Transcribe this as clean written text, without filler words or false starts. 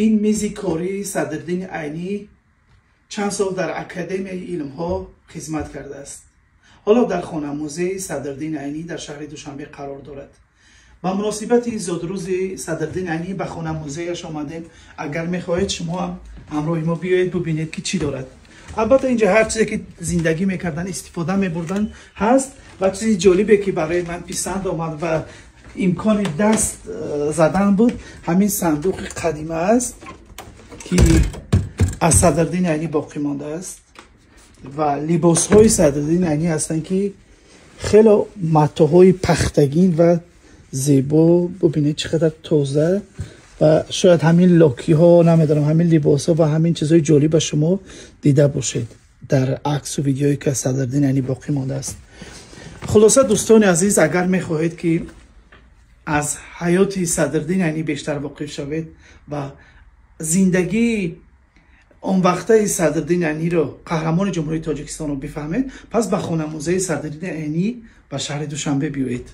Ин мизи кории Садриддини Айнӣ чанд сол дар Академияи илмҳо хизмат кардааст. Ҳоло дар хона-музеи Садриддин Айнӣ дар шаҳри Душанбе қарор дорад. Ба муносибати зодрӯзи Садриддин Айнӣ ба хона-музеяш омадем. Агар мехоҳед, шумо ҳам ҳамроҳи мо биёед, бубинед, ки чӣ дорад. Албатта, инҷа ҳар чизе, ки зиндагӣ мекарданд, истифода мебурданд, ҳаст. Ва чизи ҷолибе, ки барои ман писанд омад ва имкони даст задан буд, ҳамин сандуқи қадима аст, ки аз Садриддин Айнӣ боқӣ мондааст ва либосҳои Садриддин Айнӣ ҳастанд, ки хело матоъҳои пахтагин ва зебо. Бубинед, чӣ қадар тоза. Ва шояд ҳамин локиҳо, намедонам, ҳамин либосҳо ва ҳамин чизҳои ҷолиба шумо дида бошед дар аксу видеое, ки аз Садриддин Айнӣ боқӣ мондааст. Хулоса, дӯстони азиз, агар мехоҳед, ки аз ҳаёти Садриддин Айнӣ бештар воқиф шавед ва зиндагии он вақтаи Садриддин Айниро, қаҳрамони Ҷумҳурии Тоҷикистонро бифаҳмед, пас ба хона-музеи Садриддин Айнӣ ба шаҳри Душанбе биёед.